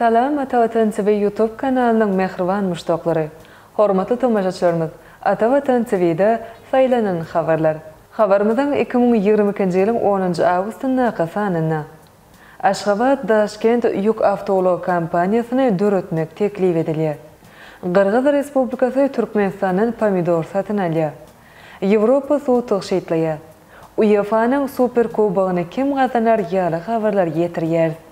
Salam Atavatan TV YouTube kanalynyň mähriban muşdaklary! Hormatly tomaşaçylarymyz, Atavatan TV-de saýlanan habarlar. Habarymyzyň 2022-nji ýylyň onunjy awgustyndaky sanynda. Aşgabat, Daşkent ýük awtoulag kompaniýasyny döretmek teklip edilýär. Gyrgyz Respublikasy Türkmenistandan pomidor satyn alýar. Ýewropa suw tygşytlaýar. UEFA-nyň Superkubogyny kim gazanar ýaly habarlary ýetirýäris.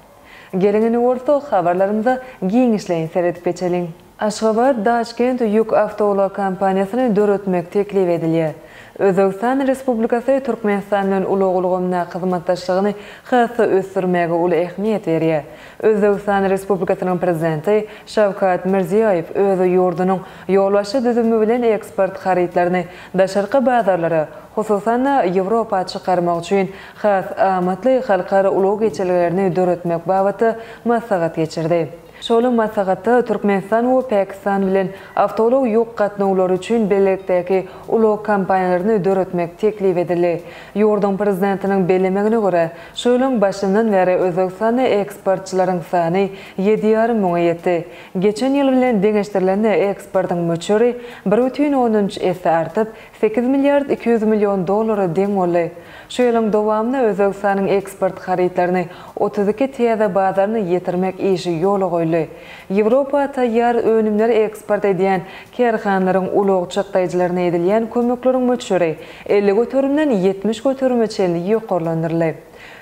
Geliň indi bolsa habarlarymyza giňişleýin seredip geçeliň. Aşgabat, Daşkent ýük awtoulag kompaniýasyny döretmek teklip edilýär. Özbegistan Respublikasy Türkmenistan bilen ulag ulgamyndaky hyzmatdaşlygyny has-da ösdürmäge uly ähmiýet berýär. Özbegistan Respublikasynyň Prezidenti Şawkat Mirziýoýew öz ýurdunyň ýolbaşçy düzümi bilen eksport harytlaryny daşarky bazarlara, hususan-da, Ýewropa çykarmak üçin has amatly halkara ulag geçelgelerini döretmek babatda maslahat geçirdi. Şol maslahatda Türkmenistan we Pakistan bilen awtoulag ýük gatnawlary üçin bilelikdäki ulag kompaniýalaryny döretmek teklip edildi. Ýurduň Prezidentiniň bellemegine görä, şu ýylyň başyndan bäri Özbegistanda eksportçylaryň sany ýedi ýarym müňe ýetdi. Geçen ýyl bilen deňeşdirilende eksportyň möçberi bir bütin ondan üç esse artyp, 8 milliard 200 million dollara deň boldy. Şu ýylyň dowamynda Özbegistanyň eksport harytlaryny 32 täze bazaryna ýetirmek işi ýola goýuldy. Ýewropa taýýar önümleri eksport edýän kärhanalaryň ulag çykdaýjylaryna edilýän kömekleriň möçberi 50 göterimden 70 göterime çenli ýokarlandyryldy.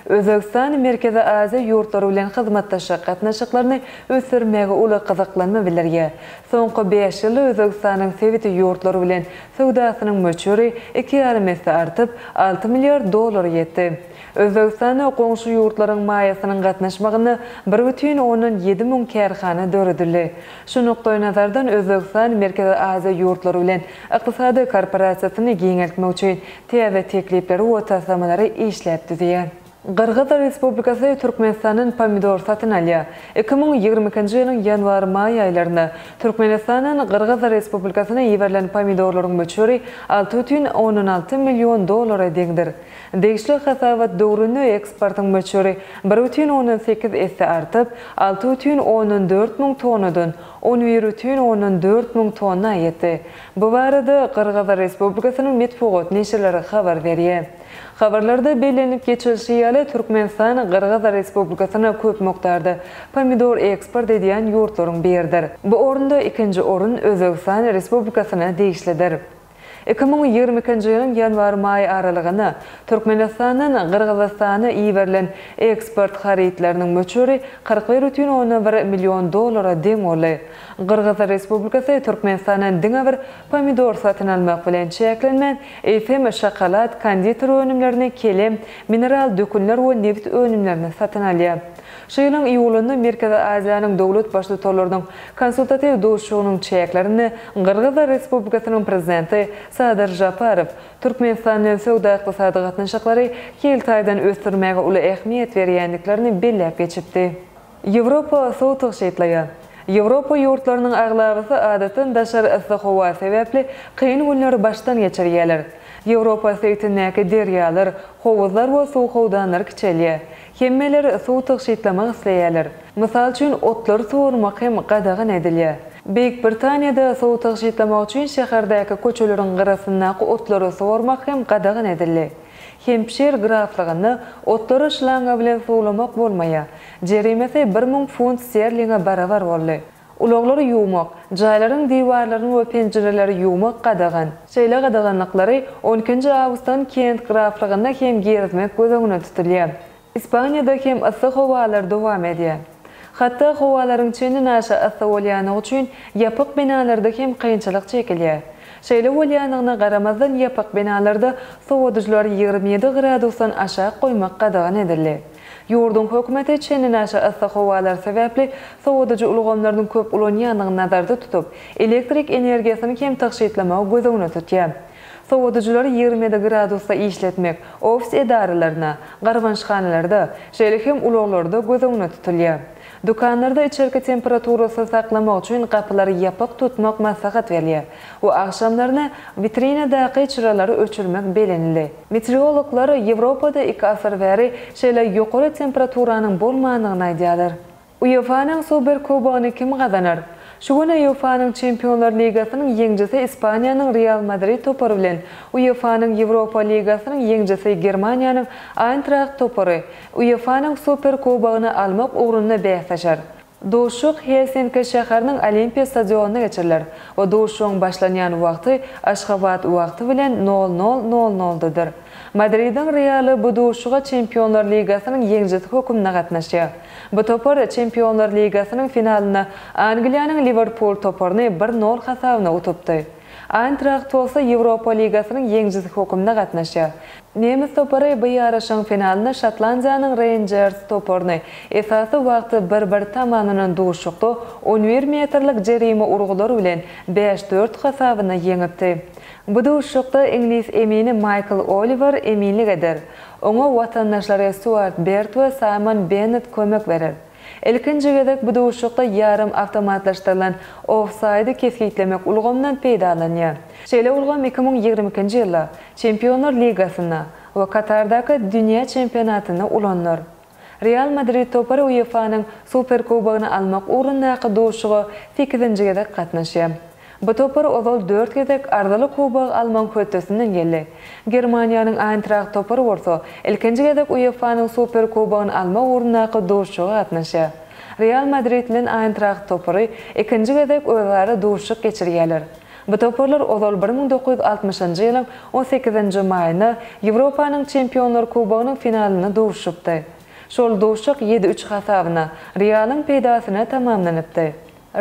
Özbegistan Merkezi Aziýa ýurtlary bilen hyzmatdaşlyk gatnaşyklaryny ösdürmäge uly gyzyklanma bildirýär. Soňky bäş ýylda Özbegistanyň sebit ýurtlary bilen söwdasynyň möçberi iki ýarym esse artyp, alty milliard dollara ýetdi. Özbegistanda goňşy ýurtlaryň maýasynyň gatnaşmagynda bir bütin ondan ýedi müň kärhana döredildi. Şu nukdaýnazardan Özbegistan Merkezi Aziýa ýurtlary bilen ykdysady korporasiýasyny giňeltmek üçin täze teklipleri we taslamalary işläp düzýär. Gyrgyz Respublikasy Türkmenistandan pomidor satyn alýar. 2022-nji ýylyň ýanwar-maý aýlarynda Türkmenistandan Gyrgyz Respublikasyna iberilen pomidorlaryň möçberi 6,6 million dollara deňdir. Degişli hasabat döwründe eksportyň möçberi 1,8 esse artyp, 6,4 müň tonnadan 11,4 müň tonna ýetdi. Bu barada Gyrgyz Respublikasynyň metbugat neşirleri habar berýär. Habarlarda bellenip geçilişi ýaly, Türkmenistan Gyrgyz Respublikasyna köp mukdarda pomidor eksport edýän ýurtlaryň biridir. Bu orunda ikinji orun Özbegistan Respublikasyna degişlidir. 2022-nji ýylyň ýanwar-maý aralygynda Türkmenistandan Gyrgyzystana iberilen eksport harytlarynyň möçberi 41,1 million dollara deň boldy. Gyrgyz Respublikasy Türkmenistandan diňe bir pomidor satyn almak bilen çäklenmän, eýsem, şokolad, konditer önümlerini, kelem, mineral dökünler we nebit önümlerini satyn alýar. Şu ýylyň iýulynda Merkezi Aziýanyň döwlet Baştutanlarynyň konsultatiw duşuşygynyň çäklerinde Gyrgyz Respublikasynyň Prezidenti Sadyr Žaparow Türkmenistan bilen söwda-ykdysady gatnaşyklary hil taýdan ösdürmäge uly ähmiýet berýändiklerini belläp geçipdi. Ýewropa suw tygşytlaýar. Ýewropa ýurtlarynyň aglabasy adatdan daşary yssy howa sebäpli kyn günleri başdan geçirýärler. Ýewropa sebitindäki derýalar, howuzlar we suw howdanlary kiçelýär. Hemmeler suw tygşytlamak isleýärler. Mysal üçin, otlary suwarmak hem gadagan edilýär. Beýik Britaniýada suw tygşytlamak üçin şäherdäki köçeleriň gyrasyndaky otlary suwarmak hem gadagan edildi. Hempşir graflygynda otlary şlanga bilen suwlamak bolmaýar. Jerimesi 1000 funt sterlinge barabar boldy. Ulaglary ýuwmak, jaýlaryň diwarlaryny we penjireleri ýuwmak gadagan. Şeýle gadaganlyklary on ikinji awgustdan Kent graflygynda hem girizmek göz öňünde tutulýar. Ispaniýada hem yssy howalar dowam edýär. Hatda howalaryň çendenaşa yssy bolýanlygy üçin ýapyk binalarda hem kynçylyk çekilýär. Şeýle bolýanlygyna garamazdan ýapyk binalarda sowadyjylary 27 gradusdan aşak goýmak gadagan edildi. Ýurduň hökümeti çendenaşa yssy howalar sebäpli sowadyjy ulgamlarynyň köp ulanýandygyny nazarda tutup, elektrik energiýasyny hem tygşytlamagy göz öňünde tutýar. Sowadyjylary 27 gradusda işletmek ofis edaralaryna, garbançhanalarda, şeýle hem ulaglarda göz öňünde tutulýar. Dükanlarda içerki temperaturasy saklamak üçin gapylary ýapyk tutmak maslahat berilýär we agşamlaryna witrinadaky çyralary öçürmek bellenildi. Meteorologlar Ýewropada iki asyr bäri şeýle ýokary temperaturanyň bolmandygyny aýdýarlar. UEFA-nyň Superkubogyny kim gazanar? Şu gün UEFA-nyň Çempionlar ligasynyň ýeňjisi Ispaniýanyň Real Madrid topary bilen UEFA-nyň Ýewropa ligasynyň ýeňjisi Germaniýanyň Aýntraht topary UEFA-nyň Superkubogyny almak ugrunda bäsleşer. Duşuşyk Helsinki şäheriniň Olimpiýa stadionynda geçiriler we duşuşygyň başlanýan wagty Aşgabat wagty bilen nol nol nol noldadyr. Madridiň Realy bu duşuşyga Çempionlar ligasynyň ýeňjisi hökmünde gatnaşýar. Bu topar Çempionlar ligasynyň finalynda Angliýanyň Liwerpul toparyny bir nol hasabyna utupdy. Aýntraht bolsa Ýewropa ligasynyň ýeňjisi hökmünde gatnaşýar. Nemes topary bu ýaryşyň finalynda Şotlandiýanyň Reýnjers toparyny esasy wagty bir-bir tamamlanan duşuşykda on bir metrlik jerime urgulary bilen bäş-dört hasabynda ýeňipdi. Bu duşuşykda iňlis emini Maýkl Oliwer eminlik eder. Oňa watandaşlary Stuart Berd we Saýmon Bennet kömek berer. Ilkinji gezek bu duşuşykda ýarym awtomatlaşdyrylan ofsaýdy kesgitlemek ulgamyndan peýdalanýar. Şeýle ulgam 2022-nji ýylda Çempionlar ligasynda we Katardaky Dünýä çempionatynda ulanylar. Real Madrid topary UEFA-nyň Superkubogyny almak ugrundaky duşuşyga sekizinji gezek gatnaşýar. Bu topar ozal dört gezek arzyly kubogy almagyň hötdesinden geldi. Germaniýanyň Aýntraht topary bolsa, ilkinji gezek UEFA-nyň Superkubogyny almak ugrundaky duşuşyga gatnaşýar. Real Madrid bilen Aýntraht topary ikinji gezek özara duşuşyk geçirýärler. Bu toparlar ozal 1960-njy ýylyň on sekizinji maýynda Ýewropanyň Çempionlar Kubogynyň finalynda duşuşypdy. Şol duşuşyk ýedi-üç hasabyna Realyň peýdasyna tamamlanypdy.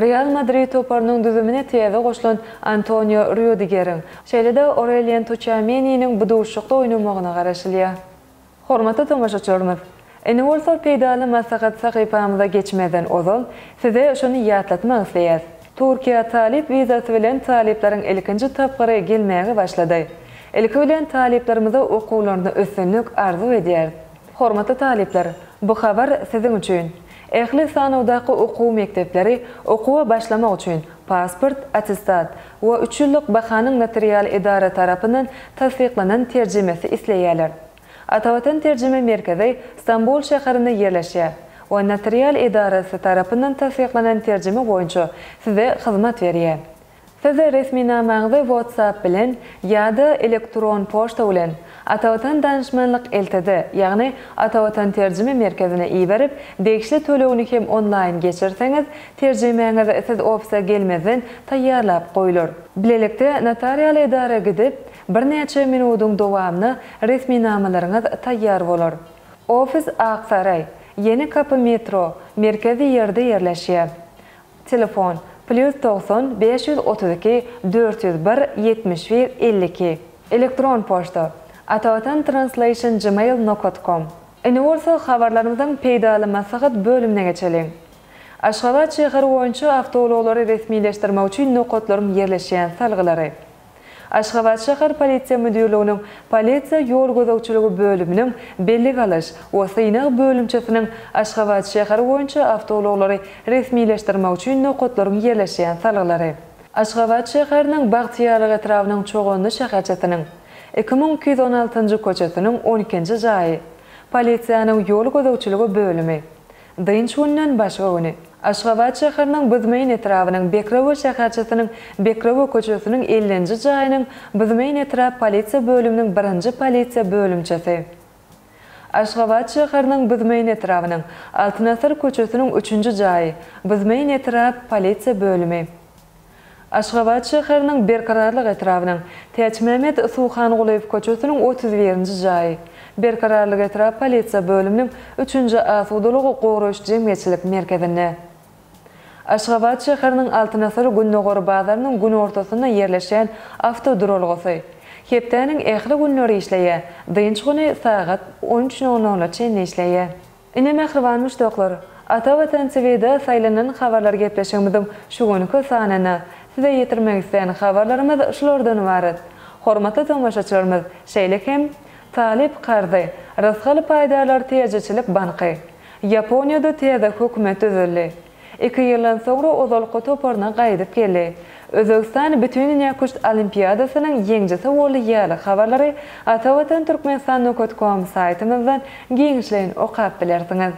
Real Madrid toparynyň düzümine täze goşulan Antonio Rýudigeriň, şeýle-de Orelýen Tuçameniniň bu duşuşykda oýnamagyna garaşylýar. Hormatly tomaşaçylarymyz! Indi bolsa Peýdaly maslahat sahypamyza geçmezden ozal, size şuny ýatlatmak isleýäs. Türkiýä talyp wizasy bilen talyplaryň ilkinji tapgyry gelmäge başlady. Ilki bilen talyplarymyza okuwlarynda üstünlik arzuw edýäris. Hormatly talyplar! Bu habar siziň üçin! Ähli sanawdaky okuw mekdepleri okuwa başlamak üçin pasport, attestat we üç ýyllyk bahanyň notarial edara tarapyndan tassyklanan terjimesi isleýärler. Atavatan terjime merkezi Stambul şäherinde ýerleşýär we notarial edarasy tarapyndan tassyklanan terjime boýunça size hyzmat berýär. Siz resminamaňyzy WhatsApp bilen ýa-da elektron poçta bilen Atavatan Danyşmanlyk LTD, ýagny Atavatan Terjime Merkezine iberip, degişli tölegini hem onlaýn geçirseňiz, terjimäňiz siz ofise gelmezden taýýarlap goýular. Bilelikde notarial edara gidip, birnäçe minudyň dowamynda resminamalaryňyz taýýar bolar. Ofis Aksaraý, Ýeni Kapy metro, merkezi ýerde ýerleşýär. Telefon, plýus 90 532 401 71 52. Elektron poçta, atavatan translation gmail nokat kom. Indi bolsa habarlarymyzyň peýdaly maslahat bölümine geçeliň. Aşgabat şäheri boýunça awtoulaglary resmileşdirmek üçin nokatlaryň ýerleşýän salgylary. Aşgabat şäher polisiýa müdirliginiň Polisiýa ýol gözegçiligi bölüminiň Bellik alyş we synag bölümçesiniň Aşgabat şäheri boýunça awtoulaglary resmileşdirmek üçin nokatlaryň ýerleşýän salgylary. Aşgabat şäheriniň Bagtyýarlyk etrabynyň Çoganly şäherçesiniň 2216-njy köçesiniň on ikinji jaýy, Polisiýanyň ýol gözegçiligi bölümi. Dynç gününden başga güni. Aşgabat şäheriniň Büzmeýin etrabynyň Bekrewe şäherçesiniň Bekrewe köçesiniň ellinji jaýynyň Büzmeýin etrap polisiýa bölüminiň birinji polisiýa bölümçesi. Aşgabat şäheriniň Büzmeýin etrabynyň Altyn asyr köçesiniň üçünji jaýy, Büzmeýin etrap polisiýa bölümi. Aşgabat şäheriniň Berkararlyk etrabynyň Täçmämmet Suhangulyýew köçesiniň 31-nji jaýy, Berkararlyk etrap polisiýa bölüminiň üçünji asudalygy goraýyş jemgyýetçilik merkezinde. Aşgabat şäheriniň Altyn asyr gündogar bazarynyň günortasynda ýerleşýän awtoduralgasy. Hepdäniň ähli günleri işleýär, dynç güni sagat on üç nol nola çenli işleýär. Ine mähriban muşdaklar, Ata Watan TVde saýlanan habarlar gepleşigimiziň şu günki sanyna size ýetirmek isleýän habarlarymyz şulardan ybarat. Hormatly tomaşaçylarymyz, şeýle hem Talyp karzy, Rysgal paýdarlar täjirçilik banky, Ýaponiýada täze hökümet düzüldi. Iki ýyldan soňra ozalky toparyna gaýdyp geldi. Özbegistan Bütindünýä küşt olimpiadasynyň ýeňjisi boldy ýaly habarlary Atavatan Türkmenistan nokat kom saýtymyzdan giňişleýin okap bilersiňiz.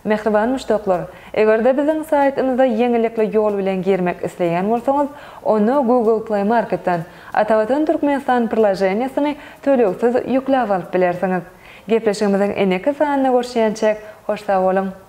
Mähriban muşdaklar, eger-de biziň saýtymyza ýeňillikli ýol bilen girmek isleýän bolsaňyz, onda Google Play Marketden Atavatan Türkmenistan priloženiýasyny tölegsiz ýükläp alyp bilersiňiz. Gepleşigimiziň indiki sanynda görüşýänçäk, hoş sag boluň!